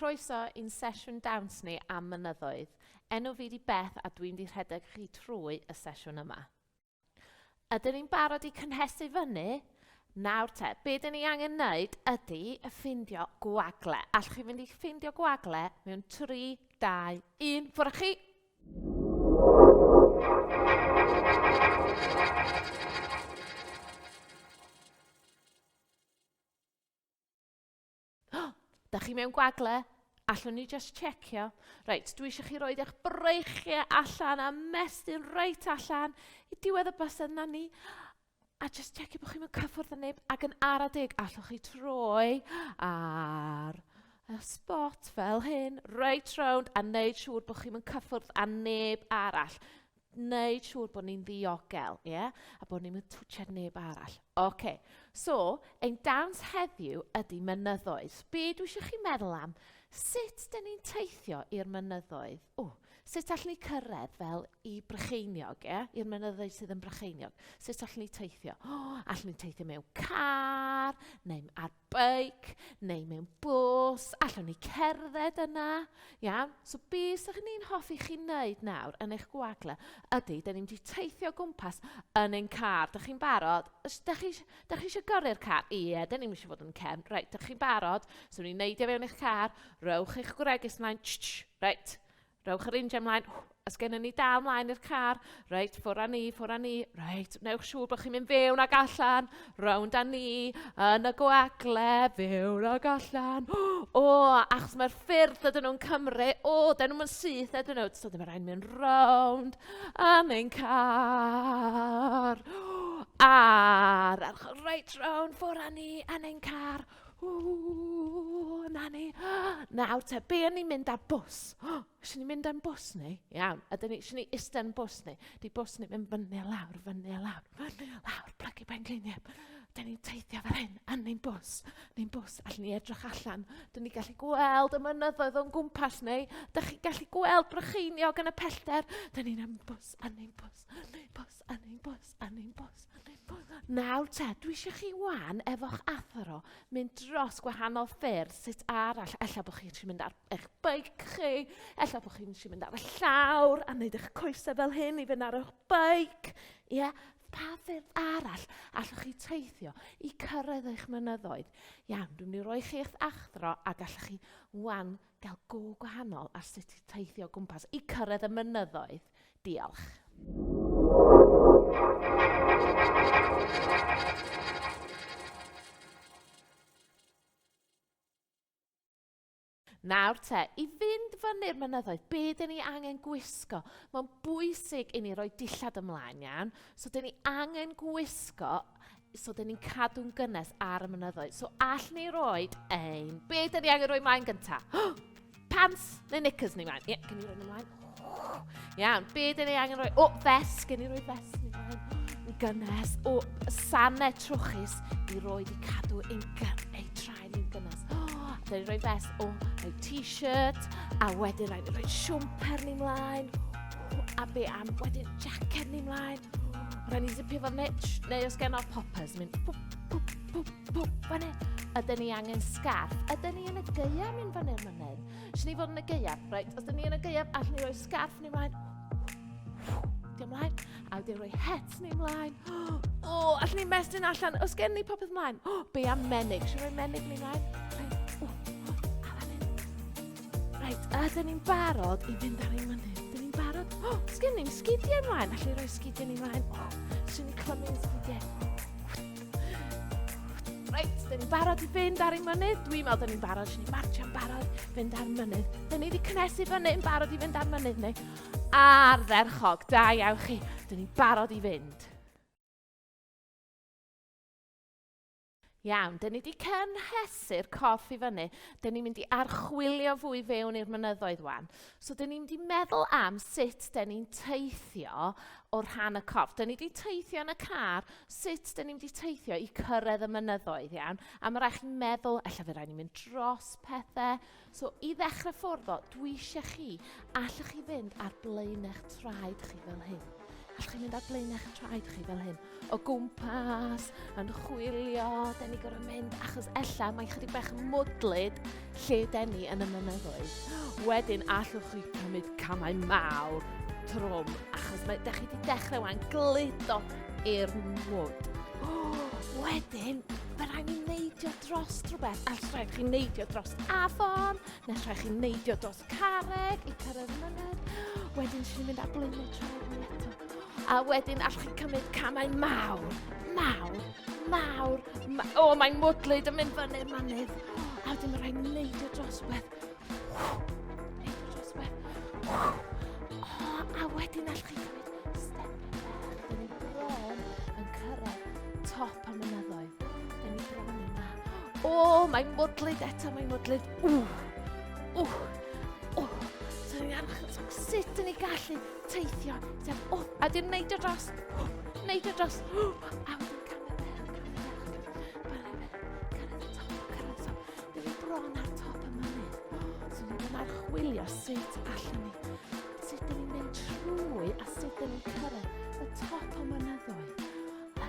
Croeso i'n sesiwn dawns ni am mynyddoedd. Enw fi di Beth a dwi'n di rhedeg chi trwy y sesiwn yma. Ydyn ni'n barod i cynhesu fyny? Nawr te, be dyn ni angen wneud ydy ffindio gwagle. Allwch chi fynd i ffindio gwagle mewn 3, 2, 1, ffwrdd chi! Da chi mewn gwagle? Allwn ni just checio? Reit, dwi eisiau chi roed eich breichiau allan a mestyn reit allan i diwedd y bysedd na ni. A just checio bod chi'n mynd cyffwrdd â neb ac yn ara deg allwch chi troi ar y spot fel hyn, reit rownd a neud siŵr bod chi'n mynd cyffwrdd â neb arall. Neud siŵr bod ni'n ddiogel, ie? Yeah? A bod ni'n mynd twtsiad neb arall. Oce, okay. So, ein dawns heddiw ydy mynyddoedd. Be dwi eisiau chi meddwl am? Sut dyn ni'n teithio i'r mynyddoedd? O, Sut allwn ni cyrraedd fel i Brycheiniog, ie? I'r mynyddoedd sydd yn Brycheiniog. Sut allwn ni teithio? Oh, allwn ni teithio mewn car, neu ar beic, neu mewn bws. Allwn ni cerdded yna, iawn? So be sy'ch ni'n hoffi chi wneud nawr yn eich gwagle ydy, da ni'n mynd i teithio o gwmpas yn ein car. Dych chi'n barod? Dych chi, dych chi eisiau gyrru'r car? Ie, da ni'n eisiau fod yn cefn. Reit, dych chi'n barod? So ni'n neidio fewn eich car, rowch eich gwregys mlaen, tch, tch, reit. Rhowch yr injan mlaen. Os gennym ni dal mlaen i'r car, reit, ffwr â ni, ffwr â ni, reit, newch siŵr bod chi'n mynd fewn ag allan, rownd â ni, yn y gwagle, fewn ag allan. O, achos mae'r ffyrdd ydyn nhw'n Cymru, o, dyn nhw'n syth ydyn nhw, so ddim rhaid mynd rownd yn ein car. A'r reit rownd, ffwr â ni, yn ein car. Ww, na ni. Nawr te, be o'n ni'n mynd ar bws? Oh, eisiau ni mynd am bws ni? Iawn, ydyn ni, eisiau ni iste yn bws ni? Di bws ni mynd fyny a lawr, fyny a lawr, fyny a lawr, plygu pen gliniau. Dyn ni'n teithio fel hyn, yn ein bws, ni'n bws, allwn ni edrych allan. Dyn ni'n gallu gweld y mynyddoedd o'n gwmpas ni. Dych chi'n gallu gweld Brycheiniog yn y pellter. Dyn ni'n am bws, yn ein bws, yn ein bws, yn ein bws, yn ein bws. Nawr te, dwi eisiau chi wan efo'ch athro mynd dros gwahanol ffyrdd sut arall. Ella bod chi'n eisiau mynd ar eich beic chi, ella bod chi'n eisiau mynd ar y llawr a wneud eich coesau fel hyn i fynd ar eich beic. Ie, yeah? pa ffyrdd arall allwch chi teithio i cyrraedd eich mynyddoedd? Iawn, dwi'n mynd i roi chi eich athro a gallwch chi wan gael go gwahanol ar sut i teithio o gwmpas i cyrraedd y mynyddoedd. Diolch. Nawr te, i fynd fyny'r mynyddoedd, be dyn ni angen gwisgo? Mae'n bwysig i ni roi dillad ymlaen, iawn? So dyn ni angen gwisgo so dyn ni'n cadw'n gynnes ar y mynyddoedd. So all ni roed ein... Be dyn ni angen rhoi mlaen gynta? Pants neu knickers ni mlaen? Ie, yeah, gen i roi mlaen. Iawn, be dyn ni angen rhoi? O, fes, gen i roi fes ni mlaen. Gynnes. O, sanau trwchus i roi i cadw ein, ein traed ni'n gynnes. O, dyn ni roi fes. O, rhoi t-shirt. A wedyn rhaid ni roi siwmper ni mlaen. O, a be am wedyn jacket ni mlaen. Rhaid ni zipio fo neu, neu os gen o'r poppers, mynd pwp, pwp, pwp, pwp, fyny. Ydyn ni angen sgarff? Ydyn ni yn y gaeaf mynd fyny'r mynydd? Swn ni fod yn y gaeaf, reit? Os ydyn ni yn y gaeaf, allwn ni roi sgarff ni mlaen. Di ymlaen. A wedyn rhoi het ni mlaen. O, oh, allwn ni mestyn allan. Os gen ni popeth mlaen. O, oh, be am menig? Swn rhoi menig ni mlaen? Reit, o, a fan hyn. Reit, ydyn ni'n barod i fynd ar ein mynydd? Ydyn ni'n barod? O, oh, sgen ni'n sgidiau ymlaen. Allwn ni roi sgidiau ni ymlaen. O, oh, swn i'n clymu'n sgidiau. Reit, dyn ni'n barod i fynd ar ein mynydd. Dwi'n meddwl dyn ni'n barod, swn i'n marchio'n barod fynd ar mynydd. Dyn ni wedi cynhesu fyny yn barod i fynd ar mynydd ni. Ardderchog, da iawn chi. Dyn ni'n barod i fynd. Iawn, dyn ni wedi cynhesu'r corff i fyny. Dyn ni'n mynd i archwilio fwy fewn i'r mynyddoedd wan. So, dyn ni'n mynd i meddwl am sut dyn ni'n teithio o rhan y corff. Dyn ni wedi teithio yn y car, sut dyn ni'n mynd i teithio i cyrraedd y mynyddoedd, iawn? A mae rhaid chi'n meddwl, ella fe rhaid ni mynd dros pethau. So, i ddechrau ffwrdd o, dwi eisiau chi, allwch chi fynd ar blaen eich traed chi fel hyn. Allwch chi mynd ar blaen eich traed chi fel hyn, o gwmpas, yn chwilio, den ni gorfod mynd, achos ella mae'n chydig bach mwdlyd lle den ni yn y mynyddoedd. Wedyn allwch chi cymryd camau mawr, trwm, achos mae, da chi wedi dechrau wan gludo i'r mwd. Oh, wedyn, mae rhaid ni neidio dros rhywbeth. All rhaid chi neidio dros afon, neu rhaid chi neidio dros carreg i cyrraedd y mynydd. Wedyn sy'n mynd ar blaenau traed ni eto. A wedyn allwch chi cymryd camau mawr, mawr, mawr. Ma o, oh, mae'n mwdlyd yn mynd fyny'r mynydd. A wedyn mae rhaid neidio dros rhywbeth. Neidio dros rhywbeth. O, a wedyn allwch chi cymryd step bach. Dyn ni bron yn cyrraedd top y mynyddoedd. Dyn ni bron yna. O, mae'n mwdlyd eto, mae'n mwdlyd. Ww! Ww! Ww! So ni'n arch... So, sut dyn ni gallu teithio? Sef, o, a dyn neidio dros! Neidio dros! A wedyn camau bach, camau bach, cyrraedd y top, cyrraedd y top. Dyn ni bron ar top y mynydd. So ni'n mynd archwilio sut allan ni. Sut dyn ni'n mynd trwy a sut dyn ni'n cyrraedd y top o mynyddoedd.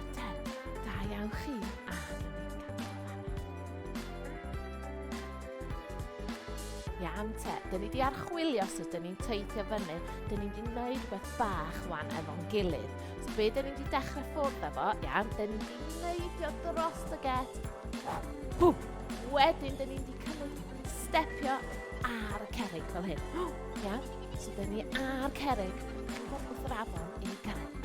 Yden, da iawn chi, a ni'n gadael fanna. Iawn te, dyn ni wedi archwilio sut dyn ni'n teithio fyny, dyn ni wedi gwneud rhywbeth bach wan efo'n gilydd. So be dyn ni wedi dechrau ffwrdd efo, iawn, dyn ni wedi neidio dros y get, bwm! Wedyn dyn ni wedi cymryd stepio ar y cerrig fel hyn. Iawn, so dyn ni ar cerrig, wrth yr afon i gyrraedd.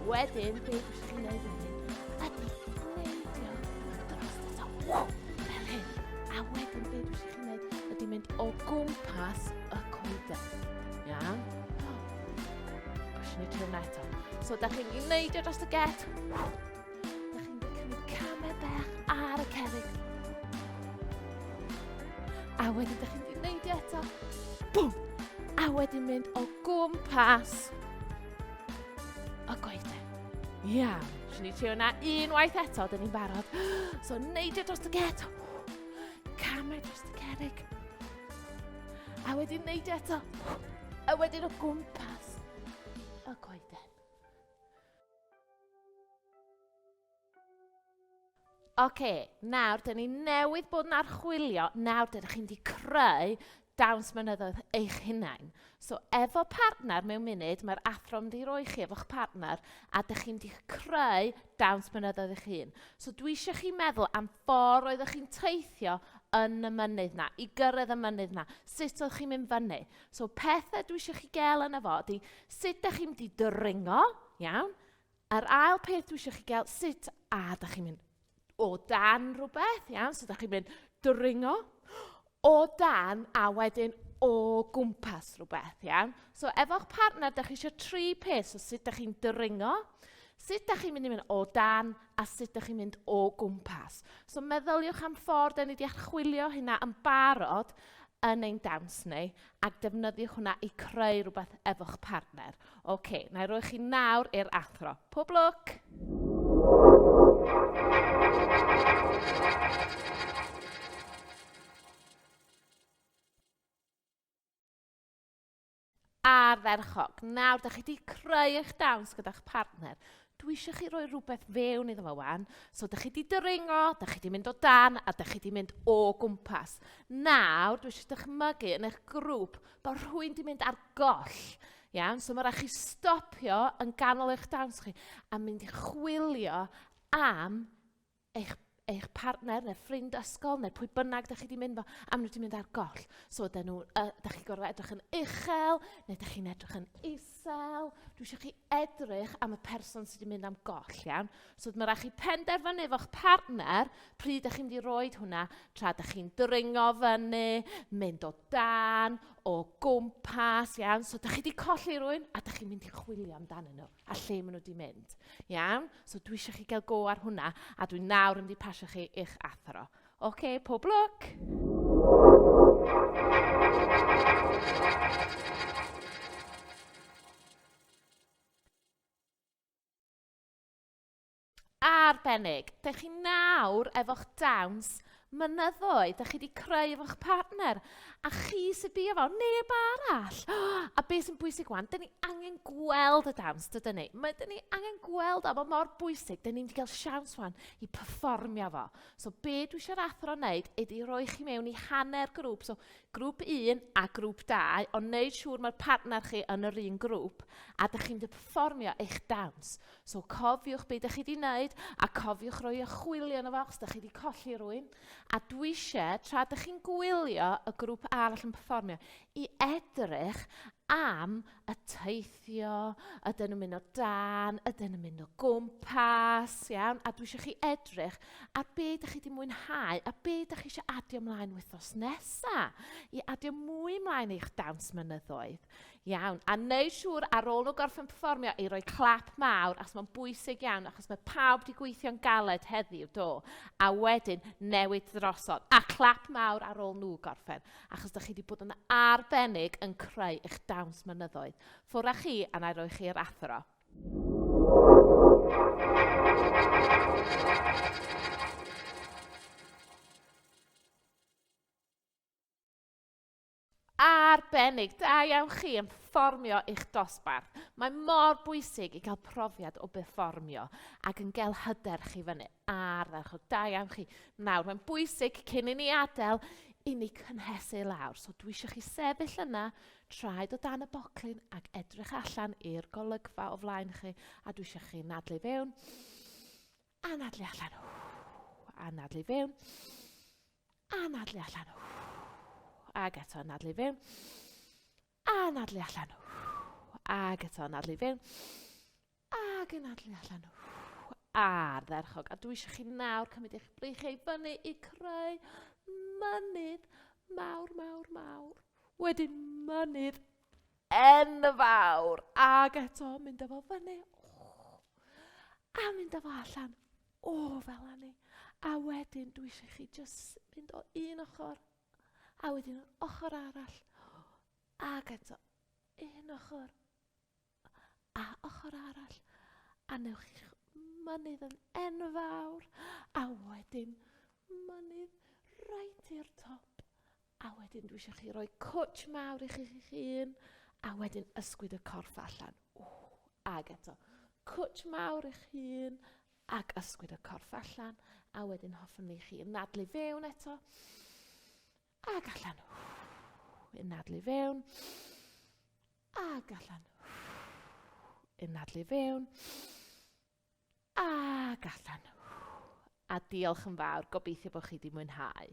Wedyn, be dwi eisiau chi wneud yn hyn, ydy neidio dros y top, fel hyn. A wedyn, be dwi eisiau chi wneud ydy mynd o gwmpas y coeden. Iawn? Os ni trio hwnna eto. So, da chi'n neidio dros y get. Da chi'n cymryd camau bach ar y cerrig. A wedyn, da chi'n neidio eto. Bwm! A wedyn mynd o gwmpas y goeden. Iawn, eisiau ni trio yna unwaith eto, dyn ni'n barod. So, neidio dros y get. Camau dros y cerrig. A wedyn neidio eto. A wedyn o gwmpas y goeden. Oce, nawr, dyn ni newydd bod yn archwilio, nawr dyn chi'n di creu dawns mynyddoedd eich hunain. So, efo partner mewn munud, mae'r athro mynd i roi chi efo'ch partner, a dych chi'n di creu dawns mynyddoedd eich hun. So, dwi eisiau chi meddwl am ffordd oeddech chi'n teithio yn y mynydd na, i gyrraedd y mynydd na, sut oeddech chi'n mynd fyny. So, pethau dwi eisiau chi gael yna fo ydy, sut dych chi'n mynd i dringo, iawn, A'r ail peth dwi eisiau chi gael, sut a da chi'n mynd o dan rhywbeth, iawn? So da chi'n mynd dringo o dan a wedyn o gwmpas rhywbeth, iawn? So efo'ch partner, da chi eisiau tri peth, so sut da chi'n dringo, sut da chi'n mynd i mynd o dan a sut da chi'n mynd o gwmpas. So meddyliwch am ffordd da ni wedi archwilio hynna yn barod yn ein dawns ni ac defnyddiwch hwnna i creu rhywbeth efo'ch partner. Oce, okay, na i roi chi nawr i'r athro. Pob lwc! Ardderchog. Nawr, da chi wedi creu eich dawns gyda'ch partner. Dwi eisiau chi roi rhywbeth fewn iddo fo wan. So, da chi wedi dringo, da chi wedi mynd o dan, a da chi wedi mynd o gwmpas. Nawr, dwi eisiau dychmygu yn eich grŵp bod rhywun wedi mynd ar goll. Iawn? So, mae rhaid chi stopio yn ganol eich dawns chi a mynd i chwilio am eich, eich partner neu ffrind ysgol neu pwy bynnag da chi wedi mynd fo, a maen nhw wedi mynd ar goll. So, dyn nhw, da chi gorfod edrych yn uchel, neu da chi'n edrych yn isel. Dwi eisiau chi edrych am y person sydd wedi mynd am goll, iawn? So, mae rhaid chi penderfynu efo'ch partner pryd da chi'n mynd i roed hwnna tra da chi'n dringo fyny, mynd o dan, o gwmpas, iawn? So, da chi wedi colli rhywun a da chi'n mynd i chwilio amdanyn nhw a lle maen nhw wedi mynd. Iawn? So dwi eisiau chi gael go ar hwnna, a dwi nawr yn mynd i pasio chi i'ch athro. Oce, okay, pob lwc! Arbennig. Dych chi nawr efo'ch dawns Mynyddoedd, da chi wedi creu efo'ch partner, a chi sy'n bia fo, neb arall. A beth sy'n bwysig wan, dyn ni angen gweld y dawns, dydyn ni? Mae dyn ni angen gweld o, mae mor bwysig, dyn ni'n wedi cael siawns wan i perfformio fo. So be dwi eisiau'r athro wneud ydy roi chi mewn i hanner grŵp, so grŵp 1 a grŵp 2, ond wneud siŵr mae'r partner chi yn yr un grŵp, a dych chi'n mynd i perfformio eich dawns. So cofiwch be dych chi wedi wneud, a cofiwch roi y chwilio yno fo, os dych chi wedi colli rhywun. A dwi eisiau, tra dych chi'n gwylio y grŵp arall yn perfformio, i edrych am y teithio, ydyn nhw'n mynd o dan, ydyn nhw'n mynd o gwmpas, iawn? A dwi eisiau chi edrych ar be dych chi wedi mwynhau a be dych chi eisiau adio ymlaen wythnos nesa, i adio mwy ymlaen eich dawns mynyddoedd. Iawn, a neud siŵr ar ôl nhw gorffen perfformio i roi clap mawr, achos mae'n bwysig iawn, achos mae pawb wedi gweithio'n galed heddiw, do, a wedyn newid drosodd, a clap mawr ar ôl nhw gorffen, achos da chi wedi bod yn arbennig yn creu eich dawns mynyddoedd. Ffwrdd â chi, a na i roi chi i'r athro. Arbennig, da iawn chi yn fformio eich dosbarth. Mae mor bwysig i gael profiad o berfformio ac yn gael hyder chi fyny. Ardderchog, da iawn chi. Nawr, mae'n bwysig cyn i ni adael i ni cynhesu lawr. So dwi eisiau chi sefyll yna, traed o dan y boclin ac edrych allan i'r golygfa o flaen chi a dwi eisiau chi nadlu fewn, anadlu allan, anadlu fewn, Anadlu allan. Ag eto anadlu fewn. Anadlu allan. Ag eto anadlu fewn. Ag anadlu allan. Ardderchog. A dwi eisiau chi nawr cymryd eich breichiau i fyny i creu mynydd mawr, mawr, mawr. Wedyn mynydd enfawr. Ag eto mynd â fo fyny. A mynd â fo allan. O, fel ni. A wedyn dwi eisiau chi just mynd o un ochr a wedyn o'r ochr arall. Ac eto, un ochr a ochr arall. A newch chi'ch mynydd yn enfawr. A wedyn mynydd reit i'r top. A wedyn dwi eisiau chi roi cwtch mawr i chi'ch hun. A wedyn ysgwyd y corff allan. Ww, ag eto, cwtch mawr i'ch hun ac ysgwyd y corff allan. A wedyn hoffwn i chi anadlu fewn eto. Ag allan. Anadlu fewn. Ag allan. Anadlu fewn. Ag allan. A diolch yn fawr. Gobeithio bod chi wedi mwynhau.